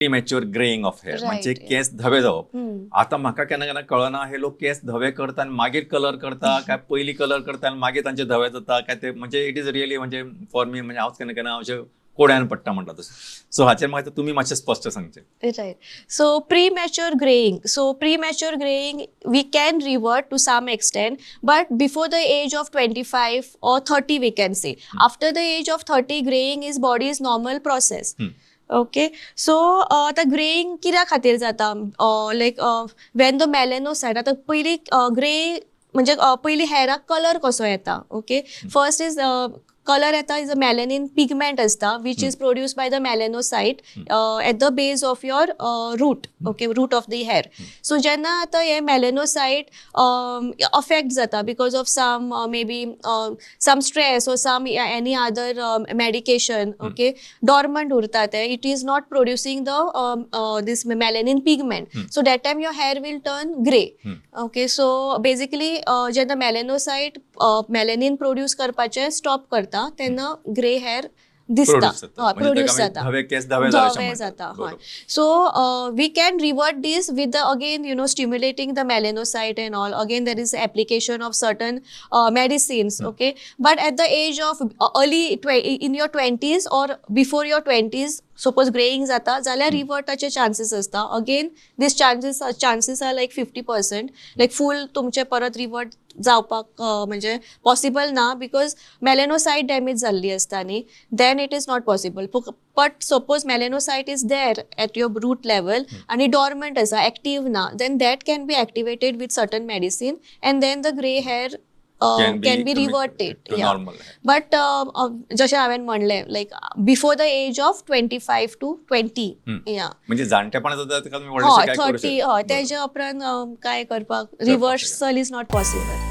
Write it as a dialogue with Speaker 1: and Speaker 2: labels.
Speaker 1: Premature greying of hair म्हणजे केस धवे जावप. आतां म्हाका केन्ना केन्ना कळना, हे लोक केस धवे करता आनी मागीर कलर करता काय पयलीं कलर करता आनी मागीर तांचे धवे जाता काय ते, म्हणजे it is really म्हणजे फॉर मी, म्हणजे हांवच केन्ना केन्ना अशें कोड्यान पडटा म्हणटा तशें. सो हाचेर म्हाका तुमी मातशें स्पश्ट सांगचें.
Speaker 2: Right. So premature greying. So premature greying we can revert to some extent, but before the age of 25 or 30 we can say. After the age of 30, greying is body's normal process. Okay, so आतां ग्रेईंग कित्या खातीर जाता, लायक when the मेलेनोसायट, आतां पयलीं grey म्हणजे पयलीं हेराक colour कसो येता, ओके, फर्स्ट is colour येता is a melanin pigment आसता which is produced by the melanocyte at the base of your root, okay, root of the hair. So जेन्ना आतां हे मेलेनोसायट अफेक्ट जाता because of some maybe some stress or some any other medication, okay, dormant उरता ते, it is not producing the this melanin pigment, so that time your hair will turn grey. Okay, so basically जेन्ना मेलेनोसायट मेलेनीन produce करपाचें stop करता तेन्ना grey hair दिसता, हय, produce जाता,
Speaker 1: धवे केस धवे
Speaker 2: धवे जाता, हय. So we can revert this with the again stimulating the melanocyte and all. Again there is application of certain medicines, okay, but at the age of early in your 20s or before your 20s suppose greying जाता जाल्यार रिवर्टाचे chances आसता. Again this chances are like 50%, like full तुमचे परत revert जावपाक म्हणजे possible ना, because मेलेनोसायट damage जाल्ली आसता न्ही, then it is not possible. But suppose melanocyte is there at your root level आनी डॉर्मंट आसा, एक्टीव ना, then that can be activated with certain medicine and then the grey hair can be reverted. But जशें हांवें म्हणलें, like before the age of 25 to 20, या
Speaker 1: म्हणजे जाणटेपणा जाता,
Speaker 2: हय, 30, हय, तेज्या उपरांत काय करपाक reversal is not possible.